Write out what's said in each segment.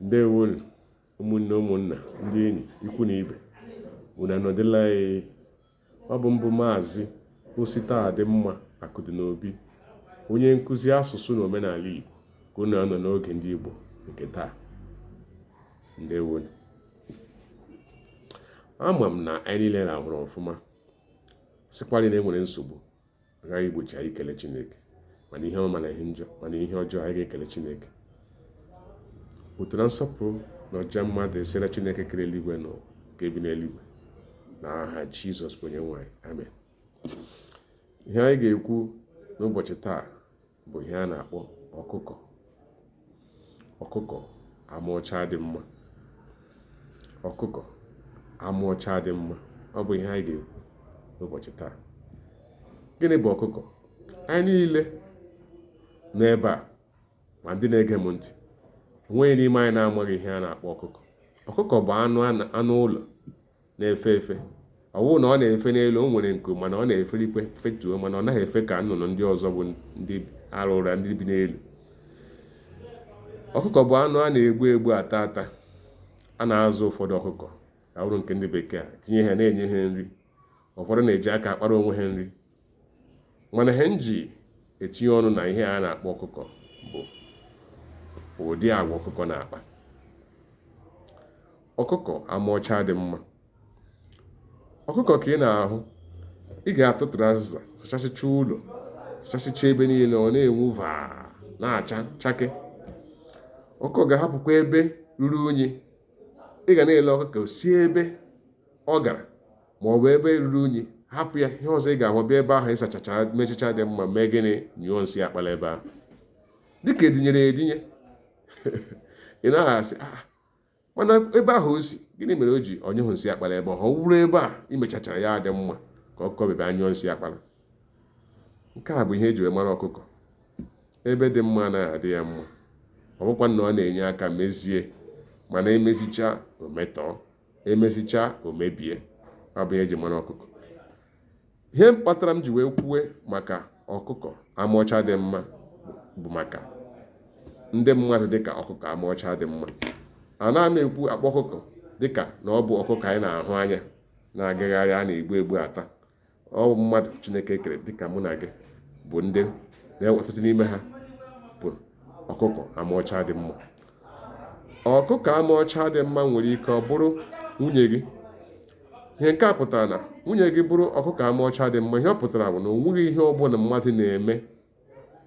Ndewonu ụmụnne, ụmụnna, ndị enyi, ikwu na ibe. Unu anọdịla? Ee, ọ bụ mbụ Maazị Ositadịmma Akụdịnobi, onye nkụzi asụsụ na omenala Igbo, ka unu anọ n'oge ndị Igbo nke taa. Ndewonu. Ama m na anyị niile rahụrụ ọfụma, sịkwarị na e nwere nsogbu agaghị igbochi anyị ikele Chineke, mana ihe ọma, mana ihe njọ, mana ihe ọjọọ, anyị ga-ekele Chineke. Otuto na nsọpụrụ na ọja mma dịsịra Chineke kere eluigwe na ụwa, nke bi n'eluigwe, na aha Jizọs bụ onye nwe anyị. Amen. Ihe anyị ga-ekwu n'ụbọchị taa bụ ihe a na-akpọ ọkụkọ. Ọkụkọ ama ọcha dị mma. Ọkụkọ ama ọcha dị mma. Ọ bụ ihe anyị ga-ekwu n'ụbọchị taa. Gịnị bụ ọkụkọ? Anyị niile n'ebe a, ma ndị na-ege m ntị, onweghị n'ime anyị na-amaghị ihe a na-akpọ ọkụkọ. Ọkụkọ bụ anụ ụlọ na-efe efe. Ọ bụrụ na ọ na-efe n'elu, o nwere nku, mana ọ na-eferikwe fetuo, mana ọ naghị efe ka nnụnụ ndị ọzọ bụ ndị ara ụra, ndị bi n'elu. Ọkụkọ bụ anụ a na-egbu egbu, ata ata. A na-azụ ụfọdụ ọkụkọ awụrụ nke ndị bekee a tinye ha, na-enye ha nri. Ụfọdụ na-eji aka akpara onwe ha nri. Mana ihe m ji etinye ọnụ na ihe a na-akpọ ọkụkọ bụ ụdị agwa ọkụkọ na-akpa. Ọkụkọ ama ọcha dị mma. Ọkụkọ ka ị na-ahụ, ị ga-atụtụrụ azịza, sachasịcha ụlọ, sachasịcha ebe niile, ọ na-enwu vaa, na-acha chake. Ọkụkọ ga-ahapụkwa ebe ruru unyi. Ị ga na-ele ọkụkọ si ebe ọ gara ma ọ bụ ebe ruru unyi hapụ ya. Ihe ọzọ ị ga-ahụ, bịa ebe ahụ ịsachacha, mechicha dị mma, mee gịnị? Nyụọ nsị akpala ebe ahụ dịka edinyere edinye. Ị naghị asị, "Ah, mana ebe ahụ o si, gịnị mere o ji ọnyụhụ nsị akpala ebe ọ wụrụ ebe a imechachara ya dị mma ka ọkụkọ bịa nyụọ nsị akpala?" Nke a bụ ihe eji wee mara ọkụkọ. Ebe dị mma anaghị adị ya mma. Ọ bụkwa na ọ na-enye aka mezie, mana emezicha, o metọọ; emezicha, o mebie. Ọ bụ ihe eji mara ọkụkọ. Ihe kpatara m ji wee kwue maka ọkụkọ ama ọcha dị mma bụ maka ndị mmadụ dịka ọkụkọ ama ọcha dị mma. A na m ekwu akpọ ọkụkọ dịka na ọ bụ ọkụkọ anyị na-ahụ anya na-agagharị, a na-egbu egbu ata. Ọ bụ mmadụ Chineke kere dịka mụ na gị, bụ ndị na ọtụtụ n'ime ha bụ ọkụkọ ama ọcha dị mma. Ọkụkọ ama ọcha dị mma nwere ike ọ bụrụ nwunye gị. Ihe nke a pụtara na nwunye gị bụrụ ọkụkọ ama ọcha dị mma, ihe ọ pụtara bụ na o nweghị ihe ọbụla mmadụ na-eme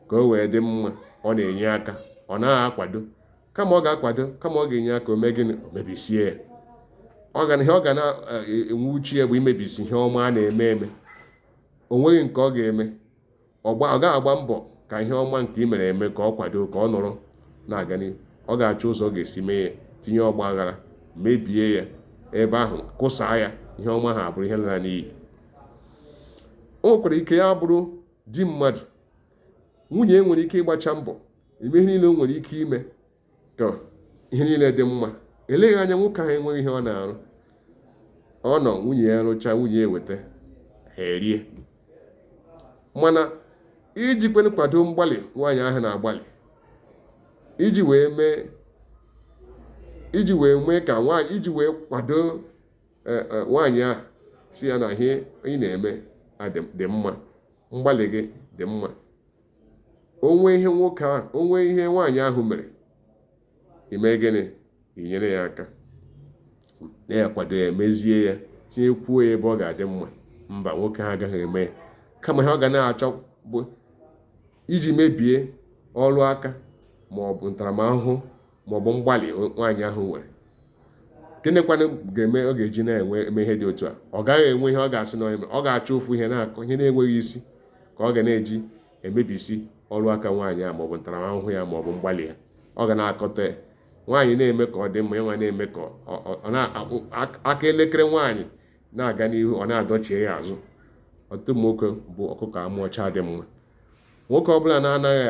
ka o wee dị mma ọ na-enye aka, ọ naghị akwado. Kama ọ ga-akwado, kama ọ ga-enye aka, o mee gịnị? O mebisie ya. Ọ ga ihe ọ ga na-enwe uche ya bụ imebisi ihe ọma a na-eme eme. O nweghị nke ọ ga-eme. Ọ gaghị agba mbọ ka ihe ọma nke ị mere eme ka ọ kwado, ka ọ nọrọ na-aga n'ihu. Ọ ga-achọ ụzọ ọ ga-esi mee ya, tinye ọgba aghara, mebie ya ebe ahụ, kụsaa ya, ihe ọma ha abụrụ ihe lara n'iyi. O nwekwara ike ya bụrụ di mmadụ. Nwunye nwere ike ịgbacha mbọ, eme ihe niile o nwere ike ime ka ihe niile dị mma. Eleghị anya nwoke ahụ enweghị ihe ọ na-arụ. Ọ nọ, nwunye ya rụchaa, nwunye ya eweta, ha erie. Mana iji kwenụ kwado mgbalị nwaanyị ahụ na-agbalị iji wee mee ka nwaanyị, iji wee kwado nwaanyị ahụ, si ya na ihe ị na-eme dị mma, mgbalị gị dị mma, onwe ihe nwoke ahụ, onwe ihe nwaanyị ahụ mere, ime gịnị? Inyere ya aka, na-akwado ya, mezie ya, tinyekwuo ya ebe ọ ga-adị mma. Mba, nwoke ahụ agaghị eme ya. Kama ihe ọ ga na-achọ bụ iji mebie ọrụ aka ma ọ bụ ntaramahụhụ ma ọ bụ mgbalị nwaanyị ahụ nwere. Gịnịkwanụ ga-eme ọ ga-eji na-enwe eme ihe dị otu a? Ọ gaghị enwe ihe ọ ga-asị na ọ ga-achọ ofu ihe na-akọ ihe na-enweghị isi ka ọ ga na-eji emebisi ọrụ aka nwaanyị a, maọbụ ntaramahụhụ ya, maọbụ mgbalị ya. Ọ ga na-akọta ya. Nwaanyị na-eme ka ọ dị mma, ya na-eme ka ọ na-aka elekere nwaanyị na-aga n'ihu, ọ na-adọchie ya azụ. Ọtụtụ ụmụ nwoke bụ ọkụkọ ama ọcha dị mma. Nwoke ọbụla na-anaghị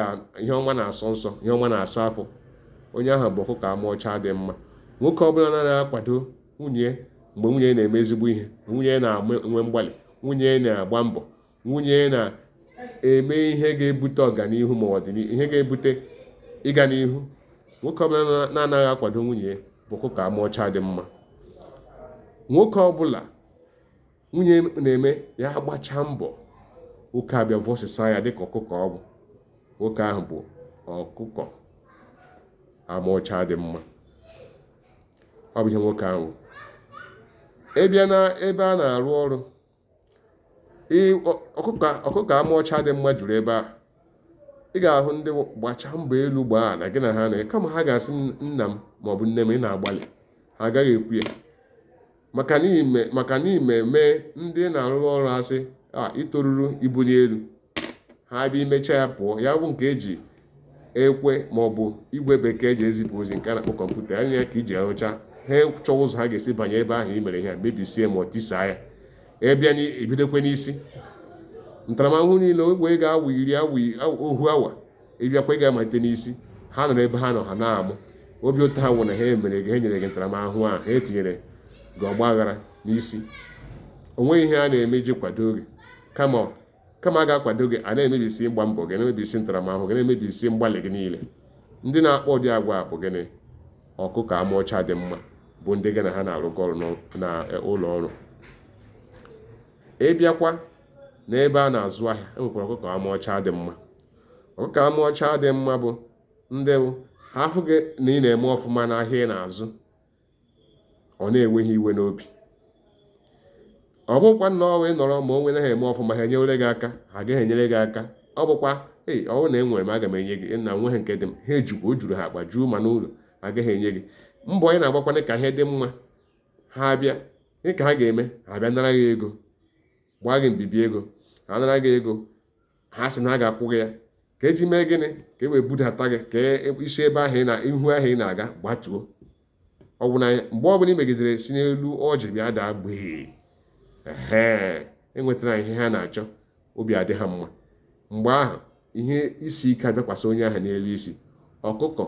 ihe ọma na-asọ nsọ, ihe ọma na-asọ afọ, onye ahụ bụ ọkụkọ ama ọcha dị mma. Nwoke ọbụla na-anaghị akwado nwunye mgbe nwunye na-eme ezigbo ihe, nwunye na-enwe mgbalị, nwunye na-agba mbọ, nwunye na-eme ihe ga-ebute ọganihu ma ọdịnihu, ihe ga-ebute ịga n'ihu. Nwoke ọbụla na-anaghị akwado nwunye ya bụ ọkụkọ ama ọcha dị mma. Nwoke ọbụla nwunye na-eme ya gbachaa mbọ, nwoke abịa vọsịsa ya dịka ọkụkọ ọ bụ, nwoke ahụ bụ ọkụkọ ama ọcha dị mma. Ọ bụ ihe nwoke ahụ. Ị bịa na ebe a na-arụ ọrụ, ọkụkọ ama ọcha dị mma juru ebe a. Ị ga-ahụ ndị gbachaa mbọ elu gbaa na gị na ha na kama ha ga-asị nna m maọbụ nne m ị na-agbalị, ha agaghị ekwu ya maka na ime mee ndị na-arụ ọrụ asị a itoruru ibuli elu, ha bịa imecha ya pụọ. Ya bụ nke eji ekwe maọbụ igwe bekee eji ezipụ ozi nke a na-akpọ kọmputa anya ka iji arụcha ha chọọ ụzọ ha ga-esi banye ebe ahụ i mere ihe a, mebisie ma ọ tisaa ya. Ebịa ebidokwe n'isi ntaramahụhụ niile ogwe ga-awa 10 awa ohu awa, ịbịakwa ị ga-amalite n'isi. Ha nọrọ ebe ha nọ ha na-amụ obi ụtọ ha wụ na ha emere gị, ha nyere gị ntaramahụhụ ahụ, ha etinyere gị ọgba aghara n'isi. O nweghị ihe a na-eme iji kwado gị, kama a ga-akwado gị a na-emebisi ịgba mbọ gị, na-emebisi ntaramahụhụ gị, na-emebisi mgbalị gị niile. Ndị na-akpọ ụdị agwa a bụ gịnị? Ọkụkọ ama ọcha dị mma bụ ndị gị na ha na-arụkọ ọrụ na ụlọ ọrụ. Ị bịakwa n'ebe a na-azụ ahịa, e nwekwara ọkụkọ ama ọcha dị mma. Ọkụkọ ama ọcha dị mma bụ ndị ha afụ gị na ị na-eme ọfụma n'ahịa ị na-azụ, ọ na-enwe ha iwe n'obi. Ọ bụkwa na ọ wee nọrọ ma o nwere ha eme ọfụma, ha enyere gị aka, ha agaghị enyere gị aka. Ọ bụkwa ei, ọ bụrụ na e nwere m aga m enye gị, na nweghị nke dị m, ha ejikwa o juru ha akpa juo ma n'ụlọ, agaghị enye gị. Mbọ ị na-agbakwana ka ihe dị mma, ha bịa dị ka ha ga-eme, ha bịa nara gị ego, gbaa gị mbibi ego. Ha nara gị ego, ha sị na ha ga-akwụ gị ya ka eji mee gịnị? Ka e wee budata gị ka isi ebe ahụ ị na ihu ahụ ị na-aga gbatuo. Ọ bụ na mgbe ọbụla ị megidere si n'elu ọjị bịa daa gbee, ee, enwetara ihe ha na-achọ, obi adị ha mma. Mgbe ahụ ihe isi ike abịakwasị onye ahụ n'elu isi. Ọkụkọ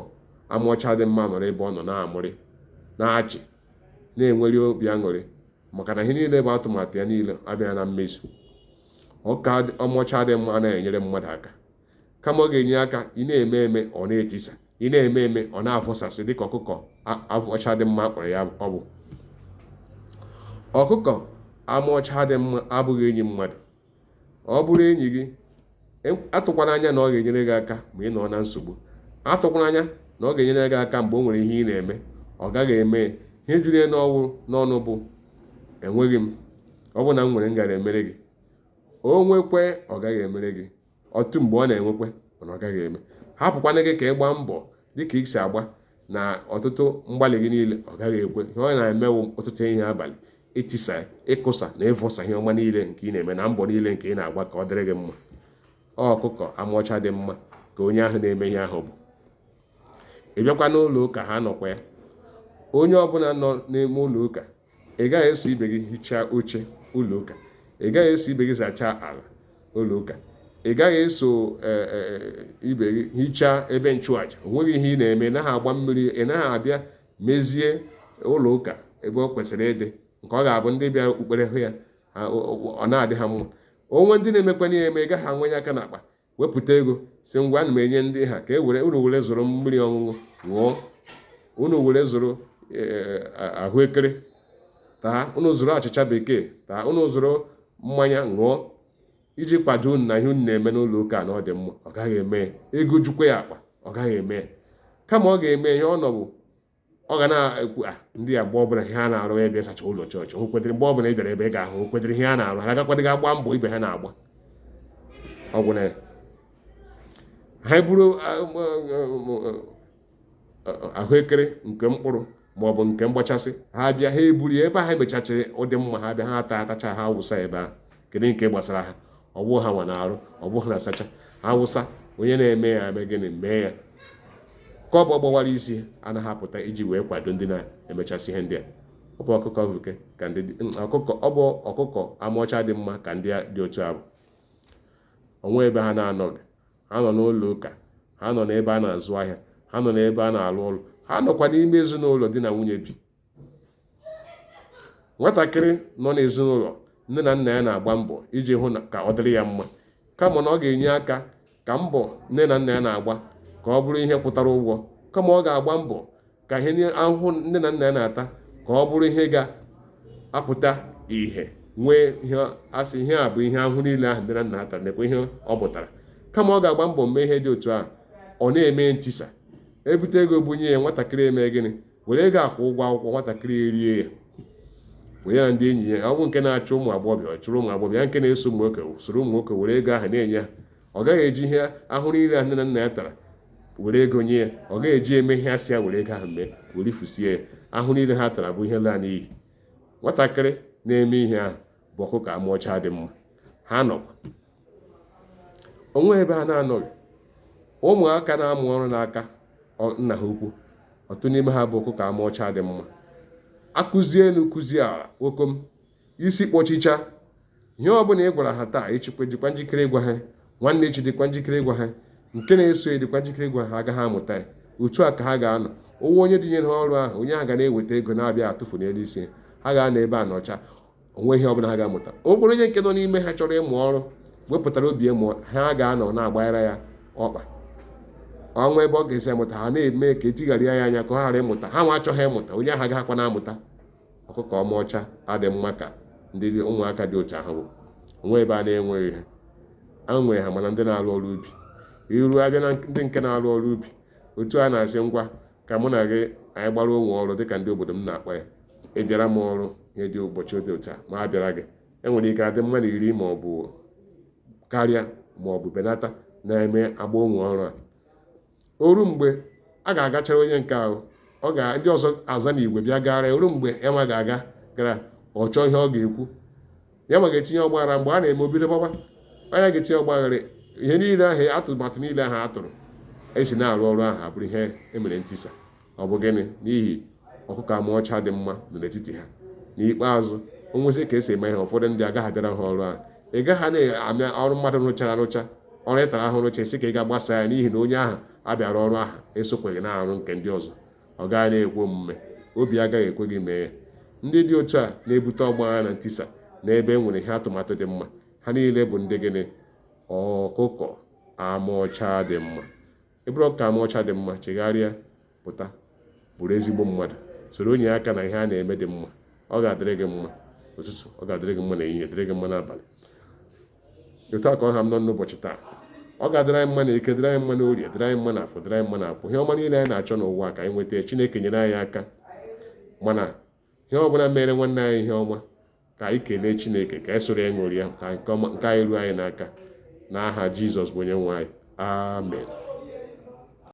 ama ọcha dị mma nọrọ ebe ọ nọ na-amụrị, na-achị, na-enweri obi aṅụrị maka na ihe niile bụ atụmatụ ya niile abịa na mmezu. Ọka ama ọcha dị mma na-enyere mmadụ aka, kama ọ ga-enye aka ị na-eme eme ọ na-etisa, ị na-eme eme ọ na-afọsasị dịka ọkụkọ ọcha dị mma kpọrọ ya. Ọ bụ ọkụkọ ama ọcha dị mma abụghị enyi mmadụ. Ọ bụrụ enyi gị, atụkwana anya na ọ ga-enyere gị aka ma ị nọ na nsogbu. Atụkwana anya na ọ ga-enyere gị aka mgbe o nwere ihe ị na-eme. Ọ gaghị eme. Ihe juru ya n'ọnụ bụ enweghị m, ọ bụ na m nwere m gara emere gị. O nwekwe, ọ gaghị emere gị. Ọtụtụ mgbe ọ na-enwekwe mana ọ gaghị eme. Hapụkwana gị ka ị gbaa mbọ dịka ị si agba na ọtụtụ mgbalị gị niile, ọ gaghị ekwe. Ihe ọ na-emewu ọtụtụ ihe abalị, ịtisa, ịkụsa na ịvọsa ihe ọma niile nke ị na-eme na mbọ niile nke ị na-agba ka ọ dịrị gị mma. Ọkụkọ ama ọcha dị mma ka onye ahụ na-eme ihe ahụ bụ. Ị bịakwa n'ụlọ ụka, ha nọkwa ya. Onye ọbụla nọ n'ime ụlọ ụka, ị gaghị eso ibe gị hichaa oche ụlọ ụka, ị gaghị eso ibe gị zachaa ala ụlọ ụka, ị gaghị eso ibe gị hichaa ebe nchụaja. O nweghị ihe ị na-eme. Ị naghị agba mmiri, ị naghị abịa mezie ụlọ ụka ebe ọ kwesịrị ịdị, nke ọ ga-abụ ndị bịara okpukpere hụ ya ọ na-adị ha mma. Onwe ndị na-emekwana ya eme, ị gaghị anwanye aka n'akpa wepụta ego si ngwa ana m enye ndị ha ka e were unu were zụrụ mmiri ọṅụṅụ ṅụọ, unu were zụrụ ahụekere taa, unu zụrụ achịcha bekee taa, unu zụrụ mmanya ṅụọ, iji kwado unu na ihe unu na-eme n'ụlọ ụka na ọ dị mma. Ọ gaghị eme ya. Ego jukwa ya akpa, ọ gaghị eme ya. Kama ọ ga-eme ihe ọ nọ bụ ọ ga na-ekwu a ndị ya mgbe ọbụla ihe ha na-arụ ebe ịsacha ụlọ chọọchị, o kwedịrị mgbe ọbụla ị bịara ebe ị ga-ahụ o kwedịrị ihe ha na-arụ, ha agakwadịghị agba mbọ ibe ha na-agba. Ọ gwụ na ya ha buru ahụekere nke mkpụrụ maọbụ nke mgbachasị, ha bịa ha eburu ya ebe ha mechachiri ụdị mma, ha bịa ha ata atacha ha wụsa ebe ahụ. Kedu nke gbasara ha? Ọ bụ ha nwa na-arụ, ọ bụ ha na-asacha, ha wụsa. Onye na-eme ya eme gịnị? Mee ya ka ọ bụ gbawara isi anaghị apụta iji wee kwado ndị na-emechasị ihe ndị a. Ọ bụ ọkụkọ vuke ka ndị ọkụkọ, ọ bụ ọkụkọ ama ọcha dị mma ka ndị dị otu a bụ. Onwe ebe ha na-anọghị. Ha nọ n'ụlọ ụka, ha nọ n'ebe a na-azụ ahịa, ha nọ n'ebe a na-alụ ọrụ, ha nọkwa n'ime ezinụlọ di na nwunye bi. Nwatakịrị nọ n'ezinụlọ nne na nna ya na-agba mbọ iji hụ ka ọ dịrị ya mma, kama na ọ ga-enye aka ka mbọ nne na nna ya na-agba ka ọ bụrụ ihe kwụtara ụgwọ. Kama ọ ga-agba mbọ ka ihe ahụhụ nne na nna ya na-ata ka ọ bụrụ ihe ga-apụta ihe, nwee ihe asị ihe a bụ ihe ahụhụ niile ahụ nne na nna ha tara, nekwa ihe ọ pụtara. Kama ọ ga-agba mbọ mee ihe dị otu ahụ, ọ na-eme ntisa. Ebute ego bunye ya, nwatakịrị eme gịnị? Were ego akwụ ụgwọ akwụkwọ, nwatakịrị erie ya, were ya ndị enyi ya. Ọ bụ nke na-achụ ụmụ agbọghọbịa, ọ chụrụ ụmụ agbọghọbịa. Nke na-eso ụmụ nwoke, soro ụmụ nwoke, were ego ahụ na-enye ha. Ọ gaghị eji ihe ahụhụ niile ahụ nne na nna ya tara were ego nye ya. Ọ gaghị eji eme ihe asị ya were ego ahụ mee, were fusie ya. Ahụhụ niile ha tara bụ ihe laa n'iyi. Nwatakịrị na-eme ihe ahụ bụ ọkụkọ ama ọcha dị mma. Ha nọkwa onwe ebe ha na-anọghị. Ụmụaka na-amụ ọrụ n'aka nna ha ukwu, ọtụtụ n'ime ha bụ ọkụkọ ama ọcha dị mma. Akụzie elu, kụzie ala, okom isi kpọchicha. Ihe ọbụla ị gwara ha taa, echikwa dịkwa njikere ịgwa ha, nwanne echi dịkwa njikere ịgwa ha, nke na-eso dịkwa njikere ịgwa ha, agaghị amụta ya. Otu a ka ha ga-anọ. Onwe onye dịnyere ha ọrụ ahụ, onye ahụ ga na-eweta ego na-abịa atụfu n'elu isi ha, ga-anọ ebe a nọcha, onwe ihe ọbụla ha ga-amụta. O nwere onye nke nọ n'ime ha chọrọ ịmụ ọrụ, wepụtara obi ịmụ, ha ga-anọ na-agbanyere ya ọkpa ọnwa ebe ọ ga-esi amụta. Ha na-eme ka etigharịa ya anya ka ọ ghara ịmụta. Ha nwa achọghị ịmụta, onye ahụ agaghịkwa na-amụta. Ọkụkọ ọma ọcha adị mma ka ndị ụmụaka dị otu ahụ bụ. Onwe ebe a na-enweghị ha, a nwere ha. Mana ndị na-arụ ọrụ ubi, iru abịa na ndị nke na-arụ ọrụ ubi, otu a na-asị ngwa ka mụ na gị anyị gbara onwe ọrụ, dịka ndị obodo m na-akpọ ya. Ị bịara m ọrụ ihe dị ụbọchị dị otu a, ma a bịara gị, enwere ike adị mmadụ 10 ma ọ bụ karịa ma ọ bụ benata na-eme agba onwe ọrụ a. Oru mgbe a ga-agachara onye nke ahụ, ọ ga ndị ọzọ aza n'igwe bịa gara. Oru mgbe ya ma ga-aga gara, ọ chọọ ihe ọ ga-ekwu, ya ma ga-etinye ọgbaghara. Mgbe a na-eme obido gbaba onye ga-etinye ọgbaghara, ihe niile ahụ, atụmatụ niile ahụ a tụrụ esi na-arụ ọrụ ahụ abụrụ ihe emere ntisa. Ọ bụ gịnị? N'ihi ọkụkọ ama ọcha dị mma nọ n'etiti ha. N'ikpeazụ, o nwezi ka esi eme ihe, ụfọdụ ndị agaghị abịara ha ọrụ ahụ. Ị gaghị na-amịa ọrụ mmadụ rụchara arụcha, ọrụ ị tara ahụ rụcha, esi ka ị ga gbasa ya n'ihi na onye ahụ abịara ọrụ ahụ esokweghị na-arụ nke ndị ọzọ. Ọ gaghị na-ekwe omume, obi agaghị ekwe gị mee ya. Ndị dị otu a na-ebute ọgbaghara na ntisa n'ebe e nwere ihe atụmatụ dị mma, ha niile bụ ndị gịnị? Ọkụkọ ama ọcha dị mma. Ị bụrụ ọkụkọ ama ọcha dị mma, chegharịa, pụta bụrụ ezigbo mmadụ, soro onye aka na ihe a na-eme dị mma. Ọ ga-adịrị gị mma ụtụtụ, ọ ga-adịrị gị mma n'ehihie, dịrị gị mma n'abalị. Otu a ka ọ ha m nọ n'ụbọchị taa. Ọ ga-adịrị anyị mma na eke, dịrị anyị mma na orie, dịrị anyị mma na afọ, dịrị anyị mma na akwụ. Ihe ọma niile anyị na-achọ n'ụwa ka anyị nweta, Chineke nyere anyị aka. Mana ihe ọbụla mere nwanne anyị ihe ọma, ka anyị kelee Chineke, ka anyị soro ya ṅụrịa, ka nke anyị ruo anyị n'aka. N'aha Jizọs bụ onye nwe anyị, amen.